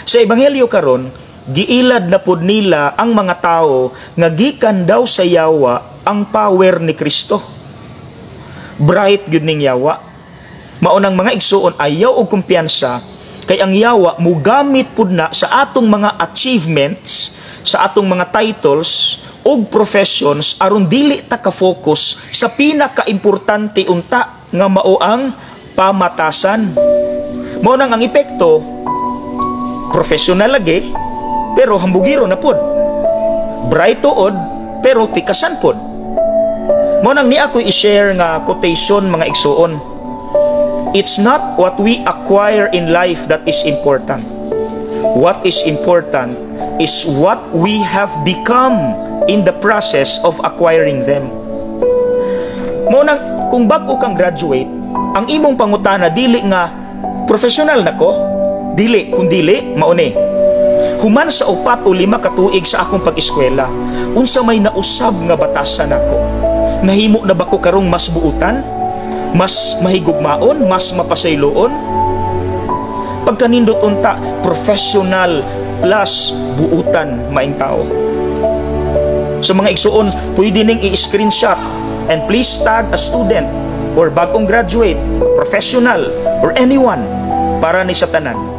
Sa Ebanghelyo karon, giilad na pud nila ang mga tao nga gikan daw sa yawa ang power ni Kristo. Bright gyud ning yawa. Mao nang, mga igsuon, ayaw og kumpiyansa kay ang yawa mugamit pud na sa atong mga achievements, sa atong mga titles ug professions aron dili ta ka-focus sa pinakaimportante unta nga mao ang pamatasan. Mao nang ang epekto, professional lagi pero hambugiro na pod. Bright tuod pero tikasan pod. Mao nang ni ako i-share nga quotation, mga igsuon. It's not what we acquire in life that is important. What is important is what we have become in the process of acquiring them. Mao nang kung bag-o kang graduate, ang imong pangutana dili nga professional na ko, dili, kung dili mao ni: Human sa 4 o 5 ka tuig sa akong pag-eskwela, unsa may nausab nga batasan nako? Nahimo na ba ko karong mas buutan? Mas mahigugmaon? Mas mapasayloon? Pagkanindot unta, professional plus buutan, maing tao. Sa mga igsuon, pwede ning i-screenshot and please tag a student or bagong graduate, professional, or anyone para ni sa tanan.